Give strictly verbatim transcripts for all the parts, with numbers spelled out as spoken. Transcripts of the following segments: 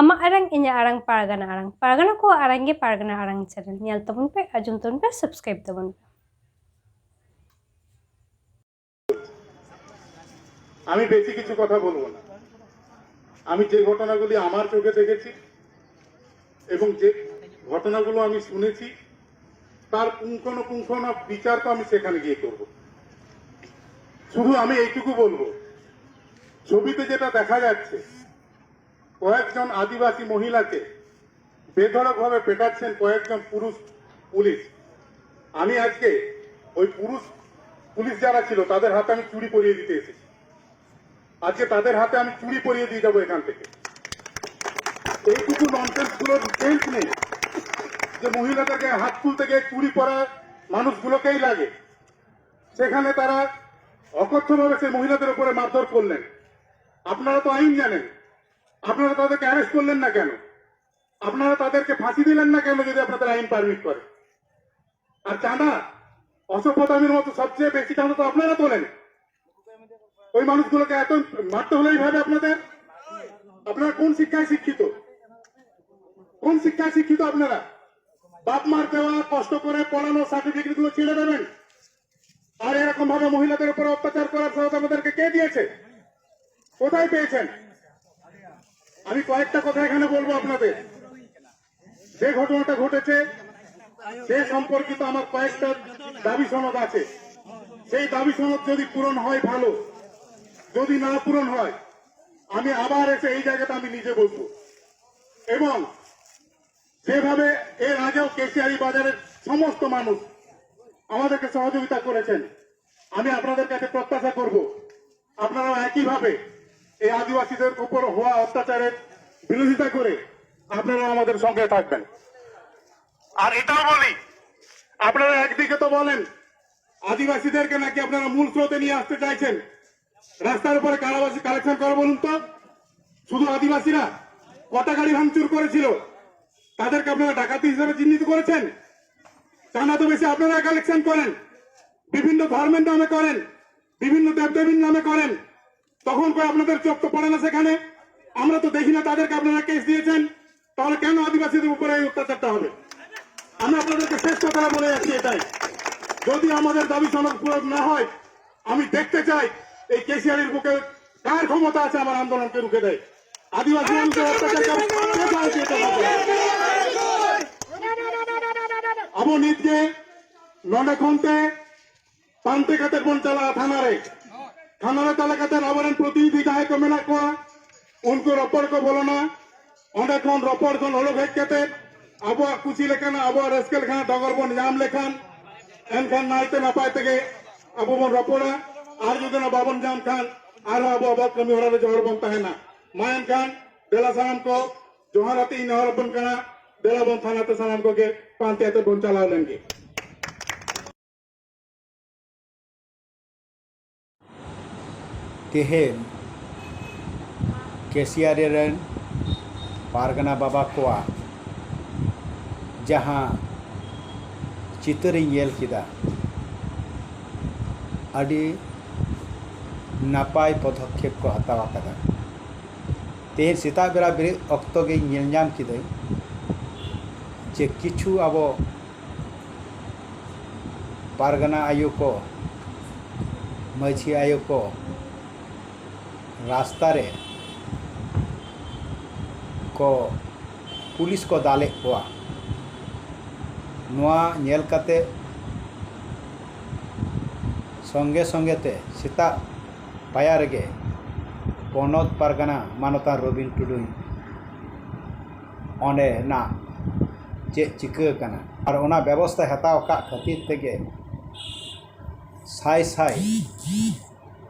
ᱟᱢᱟᱜ ᱟᱲᱟᱝ, ᱤᱧᱟᱹᱜ ᱟᱲᱟᱝ, ᱯᱟᱨᱜᱟᱱᱟ ᱟᱲᱟᱝ, ᱯᱟᱨᱜᱟᱱᱟ ᱠᱚᱣᱟᱜ ᱟᱲᱟᱝ ᱜᱮ ᱯᱟᱨᱜᱟᱱᱟ ᱟᱲᱟᱝ ᱪᱮᱱᱮᱞ᱾ ᱧᱮᱞ ᱛᱟᱵᱚᱱ ᱯᱮ, ᱟᱸᱡᱚᱢ ᱛᱟᱵᱚᱱ ᱯᱮ, ᱥᱟᱵᱥᱠᱨᱟᱭᱤᱵ ᱛᱟᱵᱚᱱ ᱯᱮ᱾ আমি বেশি কিছু কথা বলবো না। আমি যে ঘটনাগুলি আমার চোখে দেখেছি এবং যে ঘটনাগুলো আমি শুনেছি, তার পুঙ্খানুপুঙ্খ বিচার তো আমি সেখানে গিয়ে করব। শুধু আমি এইটুকু বলবো, ছবিতে যেটা দেখা যাচ্ছে, কয়েকজন আদিবাসী মহিলাকে বেধড়কভাবে পেটাচ্ছেন কয়েকজন পুরুষ পুলিশ। আমি আজকে ওই পুরুষ পুলিশ যারা ছিল, তাদের হাতে আমি চুড়ি পরিয়ে দিতে এসেছি। আজকে তাদের হাতে আমি চুড়ি পরিয়ে দিয়ে যাবো এখান থেকে। এইটুকু ননসেন্স গুলোর সেন্স নেই যে মহিলাদের গায়ে হাত তুলতে গিয়ে চুড়ি পরা মানুষগুলোকেই লাগে। সেখানে তারা অকথ্যভাবে সেই মহিলাদের উপরে মারধর করলেন। আপনারা তো আইন জানেন, আপনারা তাদেরকে অ্যারেস্ট করলেন না কেন? আপনারা তাদেরকে ফাঁসি দিলেন না কেন, যদি আপনাদের আইন পারমিট করে? আর চাঁদা, অসভ্যতামির মতো সবচেয়ে বেশি চাঁদা তো আপনারা তোলেন। ওই মানুষগুলোকে এত মারতে হলো এইভাবে আপনাদের? আপনারা কোন শিক্ষায় শিক্ষিত? কোন শিক্ষায় শিক্ষিত আপনারা? বাপ মার দেওয়া, কষ্ট করে পড়ানো সার্টিফিকেট গুলো ছেড়ে দেবেন, আর এরকম ভাবে মহিলাদের উপরে অত্যাচার করার সাহস আপনাদেরকে কে দিয়েছে? কোথায় পেয়েছেন? আমি কয়েকটা কথা এখানে বলবো আপনাদের। যে ঘটনাটা ঘটেছে, সে সম্পর্কিত আমার কয়েকটা দাবি সনদ আছে। সেই দাবি সনদ যদি পূরণ হয় ভালো, যদি না পূরণ হয়, আমি আবার এসে এই জায়গাতে আমি নিজে বসবো। এবং যেভাবে এর আগেও কেশিয়ারি বাজারের সমস্ত মানুষ আমাদেরকে সহযোগিতা করেছেন, আমি আপনাদের কাছে প্রত্যাশা করব, আপনারাও একইভাবে এই আদিবাসীদের উপর হওয়া অত্যাচারের বিরোধিতা করে আপনারাও আমাদের সঙ্গে থাকবেন। আর এটাও বলি, আপনারা একদিকে তো বলেন আদিবাসীদেরকে নাকি আপনারা মূল স্রোতে নিয়ে আসতে চাইছেন, রাস্তার উপরে কারাবাসী কালেকশন করে বলুন তো, শুধু আদিবাসীরা কটা গাড়ি ভাঙচুর করেছিল, তাদেরকে আপনারা ডাকাতি হিসেবে চিহ্নিত করেছেন? চাঁদা তো বেশি আপনারা কালেকশন করেন, বিভিন্ন ধর্মের নামে করেন, বিভিন্ন দেবদেবীর নামে করেন, তখন কই আপনাদের চোখ তো পড়ে না সেখানে? আমরা তো দেখি না তাদেরকে আপনারা কেস দিয়েছেন, তাহলে কেন আদিবাসীদের উপরে এই অত্যাচারটা হবে? আমি আপনাদেরকে শেষ কথা বলে যাচ্ছি এটাই, যদি আমাদের দাবি সনদ পূরণ না হয়, আমি দেখতে চাই এই কেসিআর এর বুকে কার ক্ষমতা আছে আমার আন্দোলনকে রুখে দেয়। আদিবাসী মানুষের অত্যাচার করে কে চায় যে এটা হবে? ᱟᱵᱚ ᱱᱤᱛ ᱜᱮ ᱱᱚᱰᱮ ᱠᱷᱚᱱ ᱛᱮ ᱯᱟᱱᱛᱮ ᱠᱟᱛᱮ ᱵᱚᱱ ᱪᱟᱞᱟᱜᱼᱟ ᱛᱷᱟᱱᱟ ᱨᱮ᱾ ᱛᱷᱟᱱᱟ ᱨᱮ ᱪᱟᱞᱟᱣ ᱠᱟᱛᱮ ᱟᱵᱚᱨᱮᱱ ᱯᱨᱚᱛᱤᱱᱤᱫᱷᱤ ᱡᱟᱦᱟᱸᱭ ᱠᱚ ᱢᱮᱱᱟᱜ ᱠᱚᱣᱟ, ᱩᱱᱠᱩ ᱨᱚᱯᱚᱲ ᱠᱚ ᱵᱚᱞᱚᱱᱟ᱾ ᱚᱸᱰᱮ ᱠᱷᱚᱱ ᱨᱚᱯᱚᱲ ᱠᱷᱚᱱ ᱚᱰᱚᱠ ᱦᱮᱡ ᱠᱟᱛᱮ ᱟᱵᱚᱣᱟᱜ ᱠᱩᱥᱤ ᱞᱮᱠᱟᱱᱟᱜ, ᱟᱵᱚᱣᱟᱜ ᱨᱟᱹᱥᱠᱟᱹ ᱞᱮᱠᱟᱱᱟᱜ ᱰᱚᱜᱚᱨ ᱵᱚᱱ ᱧᱟᱢ ᱞᱮᱠᱷᱟᱱ, ᱮᱱᱠᱷᱟᱱ ᱱᱟᱭᱛᱮ ᱱᱟᱯᱟᱭ ᱛᱮᱜᱮ ᱟᱵᱚ ᱵᱚᱱ ᱨᱚᱯᱚᱲᱟ᱾ ᱟᱨ ᱡᱩᱫᱤ ᱚᱱᱟ ᱵᱟᱵᱚᱱ ᱧᱟᱢ ᱠᱷᱟᱱ, ᱟᱨᱦᱚᱸ ᱟᱵᱚ ᱟᱵᱚᱣᱟᱜ ᱠᱟᱹᱢᱤ ᱦᱚᱨᱟ ᱨᱮ ᱡᱚᱦᱚᱲ ᱵᱚᱱ ᱛᱟᱦᱮᱱᱟ᱾ ᱢᱟ ᱮᱱᱠᱷᱟᱱ ᱫᱮᱞᱟ ᱥᱟᱱᱟᱢ ᱠᱚ ᱡᱚᱦᱟᱨ ᱟᱛᱮ ᱤᱧ ᱱᱮᱦᱚᱨ ᱟᱵᱚᱱ ᱠᱟᱱᱟ, ᱫᱮᱞᱟ ᱵᱚᱱ ᱛᱷᱟᱱᱟ ᱛᱮ ᱥᱟᱱᱟᱢ ᱠᱚᱜᱮ ᱯᱟᱱᱛᱮ ᱟᱛᱮ ᱵᱚᱱ ᱪᱟᱞᱟᱣ ᱞᱮᱱ ᱜᱮ᱾ ᱛᱮᱦᱮᱧ ᱠᱮᱥᱤᱭᱟᱨᱤ ᱨᱮᱱ ᱯᱟᱨᱜᱟᱱᱟ ᱵᱟᱵᱟ ᱠᱚᱣᱟᱜ ᱡᱟᱦᱟᱸ ᱪᱤᱛᱟᱹᱨᱤᱧ ᱧᱮᱞ ᱠᱮᱫᱟ, ᱟᱹᱰᱤ ᱱᱟᱯᱟᱭ ᱯᱚᱫᱚᱠᱷᱮᱯ ᱠᱚ ᱦᱟᱛᱟᱣ ᱟᱠᱟᱫᱟ᱾ ᱛᱮᱦᱮᱧ ᱥᱮᱛᱟᱜ ᱵᱮᱲᱟ ᱵᱮᱨᱮᱫ ᱚᱠᱛᱚ ᱜᱮᱧ ᱧᱮᱞ ᱧᱟᱢ ᱠᱤᱫᱟᱹᱧ ᱡᱮ ᱠᱤᱪᱷᱩ ᱟᱵᱚ ᱯᱟᱨᱜᱟᱱᱟ ᱟᱭᱳ ᱠᱚ, ᱢᱟᱹᱡᱷᱤ ᱟᱭᱳ ᱠᱚ ᱨᱟᱥᱛᱟ ᱨᱮ ᱠᱚ ᱯᱩᱞᱤᱥ ᱠᱚ ᱫᱟᱞᱮᱫ ᱠᱚᱣᱟ᱾ ᱱᱚᱣᱟ ᱧᱮᱞ ᱠᱟᱛᱮ ᱥᱚᱸᱜᱮ ᱥᱚᱸᱜᱮ ᱛᱮ ᱥᱮᱛᱟᱜ ᱯᱟᱭᱟ ᱨᱮᱜᱮ ᱯᱚᱱᱚᱛ ᱯᱟᱨᱜᱟᱱᱟ ᱢᱟᱱᱚᱛᱟᱱ ᱨᱚᱵᱤᱱ ᱴᱩᱰᱩᱧ ᱚᱸᱰᱮᱱᱟᱜ ᱪᱮᱫ ᱪᱤᱠᱟᱹ ᱟᱠᱟᱱᱟ ᱟᱨ ᱚᱱᱟ ᱵᱮᱵᱚᱥᱛᱷᱟᱭ ᱦᱟᱛᱟᱣ ᱟᱠᱟᱫ ᱠᱷᱟᱹᱛᱤᱨ ᱛᱮᱜᱮ ᱥᱟᱭ ᱥᱟᱭ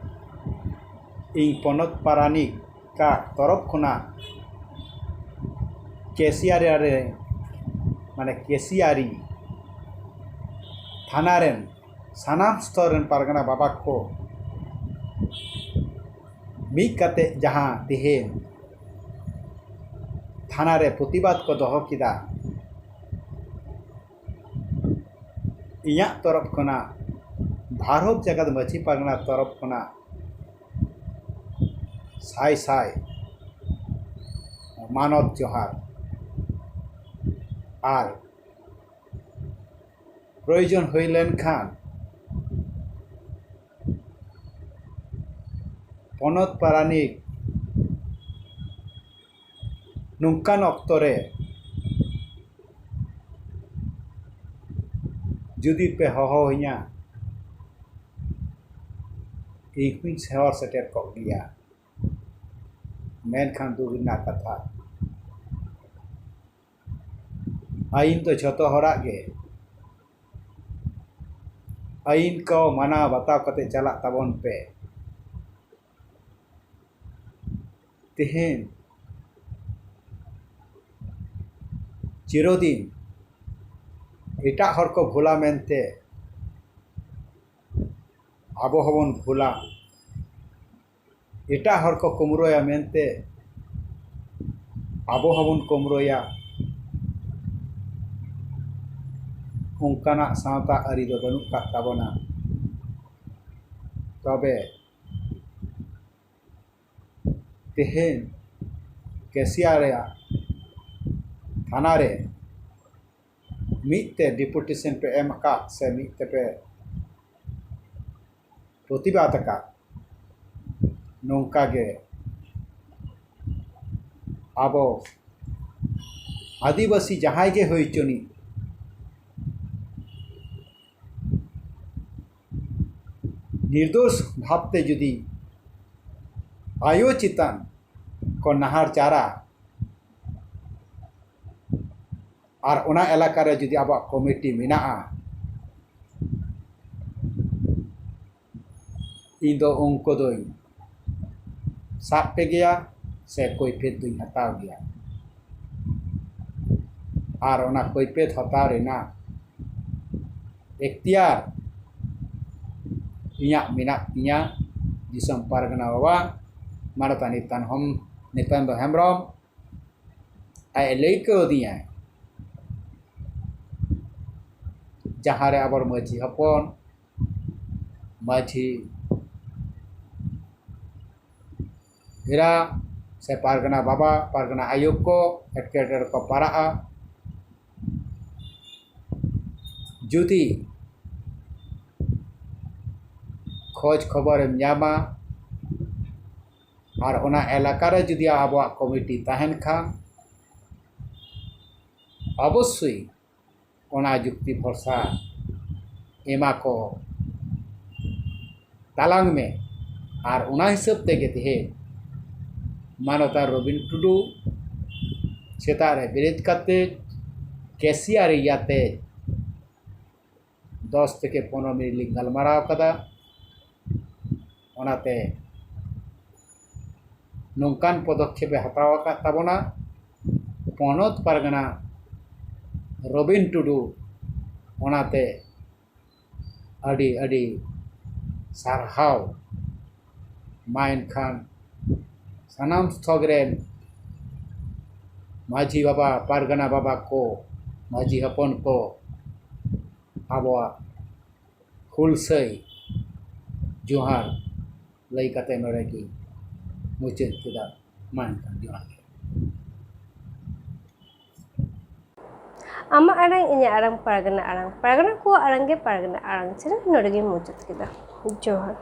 ᱤᱧ ᱯᱚᱱᱚᱛ ᱯᱟᱨᱟᱱᱤᱠ ᱠᱟ ᱛᱚᱨᱚᱯ ᱠᱷᱚᱱᱟᱜ ᱠᱮᱥᱤᱭᱟᱨᱤ ᱨᱮ, ᱢᱟᱱᱮ ᱠᱮᱥᱤᱭᱟᱨᱤ ᱛᱷᱟᱱᱟ ᱨᱮᱱ ᱥᱟᱱᱟᱢ ᱥᱛᱚᱨ ᱨᱮᱱ ᱯᱟᱨᱜᱟᱱᱟ ᱵᱟᱵᱟ ᱠᱚ ᱢᱤᱫ ᱠᱟᱛᱮ ᱡᱟᱦᱟᱸ ᱛᱮᱦᱮᱧ ᱛᱷᱟᱱᱟ ᱨᱮ ᱯᱨᱚᱛᱤᱵᱟᱫ ᱠᱚ ᱫᱚᱦᱚ ᱠᱮᱫᱟ, ᱤᱧᱟᱹᱜ ᱛᱚᱨᱚᱯ ᱠᱷᱚᱱᱟᱜ, ᱵᱷᱟᱨᱚᱛ ᱡᱟᱠᱟᱛ ᱢᱟᱹᱡᱷᱤ ᱯᱟᱨᱜᱟᱱᱟ ᱛᱚᱨᱚᱯ ᱠᱷᱚᱱᱟᱜ ᱥᱟᱭ ᱥᱟᱭ ᱢᱟᱱᱚᱛ ᱡᱚᱦᱟᱨ᱾ ᱟᱨ ᱯᱨᱚᱭᱳᱡᱚᱱ ᱦᱩᱭ ᱞᱮᱱᱠᱷᱟᱱ ᱯᱚᱱᱚᱛ ᱯᱟᱨᱟᱱᱤᱠ ᱱᱚᱝᱠᱟᱱ ᱚᱠᱛᱚ ᱨᱮ ᱡᱩᱫᱤ ᱯᱮ ᱦᱚᱦᱚ ᱟᱹᱧᱟ, ᱤᱧ ᱦᱚᱸᱧ ᱥᱮᱦᱚᱨ ᱥᱮᱴᱮᱨ ᱠᱚᱜ ᱜᱮᱭᱟ᱾ ᱢᱮᱱᱠᱷᱟᱱ ᱫᱩᱠ ᱨᱮᱱᱟᱜ ᱠᱟᱛᱷᱟ, ᱟᱹᱭᱤᱱ ᱫᱚ ᱡᱷᱚᱛᱚ ᱦᱚᱲᱟᱜ ᱜᱮ᱾ ᱟᱹᱭᱤᱱ ᱠᱚ ᱢᱟᱱᱟᱣ ᱵᱟᱛᱟᱣ ᱠᱟᱛᱮ ᱪᱟᱞᱟᱜ ᱛᱟᱵᱚᱱ ᱯᱮ᱾ ᱛᱮᱦᱮᱧ ᱪᱤᱨᱚᱫᱤᱱ ᱮᱴᱟᱜ ᱦᱚᱲ ᱠᱚ ᱵᱷᱩᱞᱟ ᱢᱮᱱᱛᱮ ᱟᱵᱚ ᱦᱚᱸᱵᱚᱱ ᱵᱷᱩᱞᱟ, ᱮᱴᱟᱜ ᱦᱚᱲ ᱠᱚ ᱠᱩᱢᱲᱩᱭᱟ ᱢᱮᱱᱛᱮ ᱟᱵᱚ ᱦᱚᱸᱵᱚᱱ ᱠᱩᱢᱲᱩᱭᱟ, ᱚᱱᱠᱟᱱᱟᱜ ᱥᱟᱶᱛᱟ ᱟᱹᱨᱤ ᱫᱚ ᱵᱟᱹᱱᱩᱜ ᱟᱠᱟᱫ ᱛᱟᱵᱚᱱᱟ᱾ ᱛᱚᱵᱮ ᱛᱮᱦᱮᱧ ᱠᱮᱥᱤᱭᱟ ᱨᱮᱭᱟᱜ ᱛᱷᱟᱱᱟ ᱨᱮ ᱢᱤᱫ ᱛᱮ ᱰᱮᱯᱩᱴᱮᱥᱚᱱ ᱯᱮ ᱮᱢ ᱟᱠᱟᱫ ᱥᱮ ᱢᱤᱫ ᱛᱮᱯᱮ ᱯᱨᱚᱛᱤᱵᱟᱫ ᱟᱠᱟᱫ, ᱱᱚᱝᱠᱟ ᱜᱮ ᱟᱵᱚ ᱟᱹᱫᱤᱵᱟᱹᱥᱤ ᱡᱟᱦᱟᱸᱭ ᱜᱮ ᱦᱩᱭ ᱦᱚᱪᱚᱱᱤᱡ, ᱱᱤᱨᱫᱳᱥ ᱵᱷᱟᱵᱽᱛᱮ ᱡᱩᱫᱤ ᱟᱭᱳ ᱪᱮᱛᱟᱱ ᱠᱚ ᱱᱟᱦᱟᱪᱟᱨᱟ ᱟᱨ ᱚᱱᱟ ᱮᱞᱟᱠᱟ ᱨᱮ ᱡᱩᱫᱤ ᱟᱵᱚᱣᱟᱜ ᱠᱚᱢᱤᱴᱤ ᱢᱮᱱᱟᱜᱼᱟ, ᱤᱧ ᱫᱚ ᱩᱱᱠᱩ ᱫᱚᱧ ᱥᱟᱵ ᱯᱮ ᱜᱮᱭᱟ ᱥᱮ ᱠᱚᱭᱯᱷᱮᱛ ᱫᱚᱧ ᱦᱟᱛᱟᱣ ᱜᱮᱭᱟ᱾ ᱟᱨ ᱚᱱᱟ ᱠᱚᱭᱯᱷᱮᱛ ᱦᱟᱛᱟᱣ ᱨᱮᱱᱟᱜ ᱮᱠᱛᱤᱭᱟᱨ ᱤᱧᱟᱹᱜ ᱢᱮᱱᱟᱜ ᱛᱤᱧᱟᱹ᱾ ᱫᱤᱥᱚᱢ ᱯᱟᱨᱜᱟᱱᱟ ᱵᱟᱵᱟ ᱢᱟᱱᱚᱛᱟᱱᱤ ᱛᱟᱱᱦᱚᱢ ᱱᱤᱛᱟᱱᱫᱚ ᱦᱮᱢᱵᱨᱚᱢ ᱟᱡ ᱮ ᱞᱟᱹᱭ ᱠᱟᱹᱣᱫᱤᱧᱟ, ᱡᱟᱦᱟᱸᱨᱮ ᱟᱵᱚ ᱢᱟᱹᱡᱷᱤ ᱦᱚᱯᱚᱱ, ᱢᱟᱹᱡᱷᱤ ᱮᱨᱟ ᱥᱮ ᱯᱟᱨᱜᱟᱱᱟ ᱵᱟᱵᱟ, ᱯᱟᱨᱜᱟᱱᱟ ᱟᱭᱳ ᱠᱚ ᱮᱴᱠᱮᱴᱚᱬᱮ ᱨᱮᱠᱚ ᱯᱟᱲᱟᱜᱼᱟ, ᱡᱩᱫᱤ ᱠᱷᱚᱡᱽ ᱠᱷᱚᱵᱚᱨᱮᱢ ᱧᱟᱢᱟ ᱟᱨ ᱚᱱᱟ ᱮᱞᱟᱠᱟ ᱨᱮ ᱡᱩᱫᱤ ᱟᱵᱚᱣᱟᱜ ᱠᱚᱢᱤᱴᱤ ᱛᱟᱦᱮᱱ ᱠᱷᱟᱱ, ᱚᱵᱚᱥᱥᱳᱭ ᱚᱱᱟ ᱡᱩᱠᱛᱤ ᱵᱷᱚᱨᱥᱟ ᱮᱢᱟ ᱠᱚ ᱛᱟᱞᱟᱝ ᱢᱮ᱾ ᱟᱨ ᱚᱱᱟ ᱦᱤᱥᱟᱹᱵ ᱛᱮᱜᱮ ᱛᱮᱦᱮᱧ ᱢᱟᱱᱚᱛᱟᱱ ᱨᱚᱵᱤᱱ ᱴᱩᱰᱩ ᱥᱮᱛᱟᱜ ᱨᱮ ᱵᱮᱨᱮᱫ ᱠᱟᱛᱮ ᱠᱮᱥᱤᱭᱟᱨ ᱤᱭᱟᱛᱮ ᱫᱚᱥ ᱛᱷᱮᱠᱮ ᱯᱚᱱᱨᱚ ᱢᱤᱱᱤᱴ ᱞᱤᱧ ᱜᱟᱞᱢᱟᱨᱟᱣ ᱠᱟᱫᱟ᱾ ᱚᱱᱟᱛᱮ ᱱᱚᱝᱠᱟᱱ ᱯᱚᱫᱚᱠᱷᱮᱯ ᱮ ᱦᱟᱛᱟᱣ ᱟᱠᱟᱫ ᱛᱟᱵᱚᱱᱟ ᱯᱚᱱᱚᱛ ᱯᱟᱨᱜᱟᱱᱟ ᱨᱚᱵᱤᱱ ᱴᱩᱰᱩ᱾ ᱚᱱᱟᱛᱮ ᱟᱹᱰᱤ ᱟᱹᱰᱤ ᱥᱟᱨᱦᱟᱣ᱾ ᱢᱟ ᱮᱱᱠᱷᱟᱱ ᱥᱟᱱᱟᱢ ᱛᱷᱚᱠ ᱨᱮᱱ ᱢᱟᱹᱡᱷᱤ ᱵᱟᱵᱟ, ᱯᱟᱨᱜᱟᱱᱟ ᱵᱟᱵᱟ ᱠᱚ, ᱢᱟᱹᱡᱷᱤ ᱦᱚᱯᱚᱱ ᱠᱚ, ᱟᱵᱚᱣᱟᱜ ᱦᱩᱞᱥᱟᱹᱭ ᱡᱚᱦᱟᱨ ᱞᱟᱹᱭ ᱠᱟᱛᱮ ᱱᱚᱰᱮ ᱜᱮ ᱢᱩᱪᱟᱹᱫ ᱠᱮᱫᱟ᱾ ᱢᱟ ᱮᱱᱠᱷᱟᱱ ᱡᱚᱦᱟᱨ ᱜᱮ᱾ ᱟᱢᱟᱜ ᱟᱲᱟᱝ, ᱤᱧᱟᱹᱜ ᱟᱲᱟᱝ, ᱯᱟᱨᱜᱟᱱᱟ ᱟᱲᱟᱝ, ᱯᱟᱨᱜᱟᱱᱟ ᱠᱚᱣᱟᱜ ᱟᱲᱟᱝ ᱜᱮ ᱯᱟᱨᱜᱟᱱᱟ ᱟᱲᱟᱝ ᱪᱮᱱᱮᱞ ᱱᱚᱰᱮ ᱜᱮᱧ ᱢᱩᱪᱟᱹᱫ ᱠᱮᱫᱟ᱾ ᱡᱚᱦᱟᱨ᱾